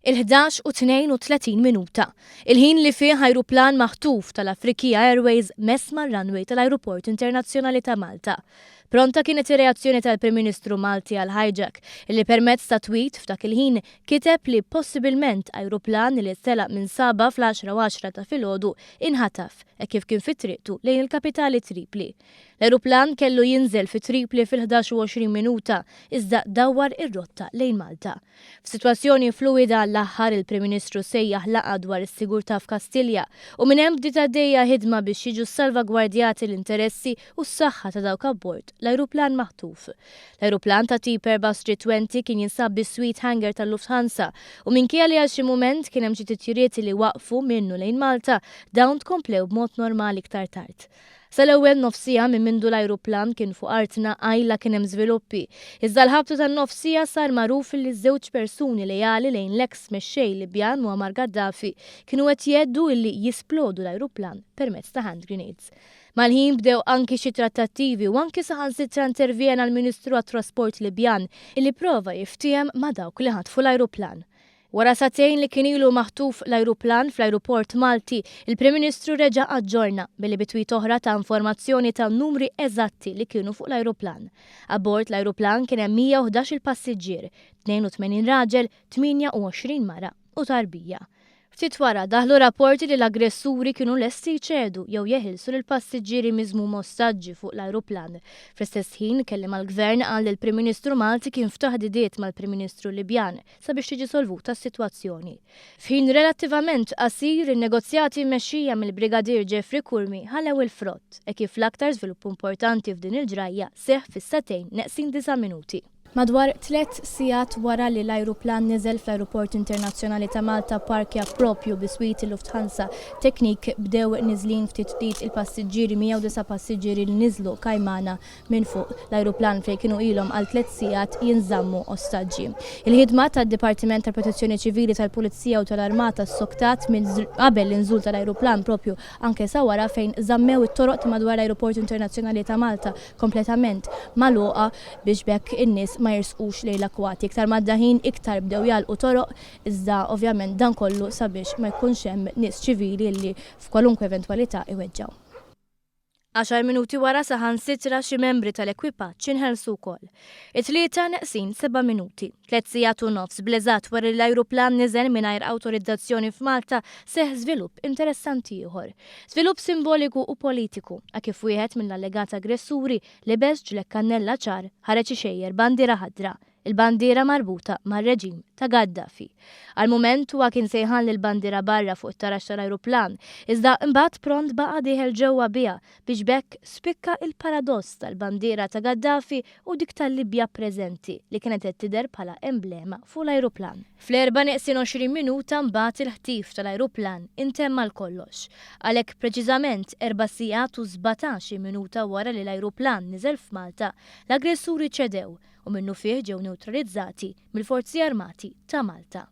Il-11 u 32 minuta. Il-ħin li fih ajruplan maħtuf tal-Afriqiyah Airways mess mar-runway tal-Ajruport Internazzjonali ta' Malta. Pronta kienet ir-reazzjoni tal-Prim Ministru Malti għall-hijack, illi permezz ta' tweet f'dak il-ħin kiteb li possibilment ajruplan li telaq minn Saba fl-għaxra u għaxra ta' filgħodu inħataf hekk kif kien fi triqtu lejn il-kapitali Tripli. L-ajruplan kellu jinżel fi Tripli fil-11 u 20 minuta iżda dawwar ir-rotta lejn Malta. F'sitwazzjoni fluwida għall-aħħar il-Prim Ministru sejjaħ laqgħa dwar is-sigurtà f'Kastilja u minn hemm bdiet għaddejja ħidma biex jiġu ssalvagwardjati l-interessi u s-saħħa ta' dawk abbord l-ajruplan maħtuf. L-ajruplan ta' tip Airbus 320 kien jinsab biswit hangar tal-Lufthansa u minkejja li għal xi mument kien hemm xi titjiriet li waqfu minnu lejn Malta, dawn tkomplew b'mod normali iktar tard. Sal-ewwel nofs siegħa minn mindu l-ajruplan kien fuq artna qajla kien hemm żviluppi. Iżda l-ħabta tan-nofs siegħa sar magħruf illi żewġ persuni leali lejn l-eks mexxej Libjan Muammar Gaddafi kienu qed jheddu illi jisplodu l-ajruplan permezz ta' hand grenades. Mal-ħin bdew anki xi trattattivi u anki saħansitra intervjena l-Ministru għat-Trasport Libjan illi prova jiftiehem ma' dawk li ħatfu l-ajruplan. Wara sagħtejn li kien ilu maħtuf l-ajruplan fl-ajruport Malti, il-Prim Ministru reġa' aġġorna billi bi tweet oħra ta informazzjoni tan-numri eżatti li kienu fuq l-ajruplan. Abbord l-ajruplan kien hemm 111 il passiġġier, 82 raġel, 28 mara u tarbija. Ftit wara daħlu rapporti li l-aggressuri kienu lesti jċedu jew jeħilsu lill-passiġġieri miżmuma ostaġġi fuq l-ajruplan. Fl-istess ħin, kelliem għall-Gvern qal li l-Prim Ministru Malti kien f'taħdidiet mal-Prim Ministru Libjan sabiex tiġi solvuta s-sitwazzjoni. F'ħin relattivament qasir, in-negozjati mmexxija mill-Brigadier Jeffrey Curmi ħallew il-frott, hekk kif l-aktar żvilupp importanti f'din il-ġrajja seħħ fis-sagħtejn neqsin disa' minuti. Madwar tliet sigħat wara li l-ajruplan niżel fl-Ajruport Internazzjonali ta' Malta pparkja proprju biswit il-Lufthansa Technik bdew niżlin ftit ftit il-passiġġieri 109 passiġġieri li niżlu kajmana minn fuq l-ajruplan fejn kienu ilhom għal tliet sigħat jinżammu ostaġġi. Il-ħidma tad-Dipartiment tal-Protezzjoni Ċivili, tal-Pulizija u tal-Armata ssoktat minn qabel l-inżul tal-ajruplan proprju anke sa wara fejn żammew it-toroq ta' madwar l-Ajruport Internazzjonali ta' Malta kompletament magħluqa biex b'hekk in-nies ma jersqux lejn l-akkwati. Iktar m'għadda ħin iktar bdew jagħlqu toroq iżda ovvjament dan kollu sabiex ma jkunx hemm nies ċivili li f'kwalunkwe eventwalità iweġġgħu. Għaxar minuti wara saħansitra xi membri tal-ekwipaġġ inħelsu wkoll. It-Tlieta neqsin seba' minuti, tliet sigħat u nofs bl-eżatt wara li l-ajruplan niżel mingħajr awtorizzazzjoni f'Malta seħħ żvilupp interessanti ieħor. Żvilupp simboliku u politiku, a kif wieħed mill-allegat aggressuri libes ġlekk kannella ċar ħareġ ixejjer bandiera ħadra il-bandiera marbuta mar-reġim ta' Gaddafi. Għal mument huwa kien se jħalli l-bandiera barra fuq it-taraġ tal-ajruplan, iżda imbagħad pront baqa' dieħel ġewwa biha biex b'hekk spikka il-paradoss tal-bandiera ta' Gaddafi u dik tal-Libja preżenti li kienet qed tidher bħala emblema fuq l-ajruplan. Fl-erba' neqsin 20 minuta mbagħad il-ħtif tal-ajruplan intemm għal kollox. Għalhekk preċiżament erba' sigħat u 17 minuta wara li l-ajruplan niżel f'Malta, l-aggressuri ċedew u minnufih ġew newtralizzati mill-Forzi Armati ta' Malta.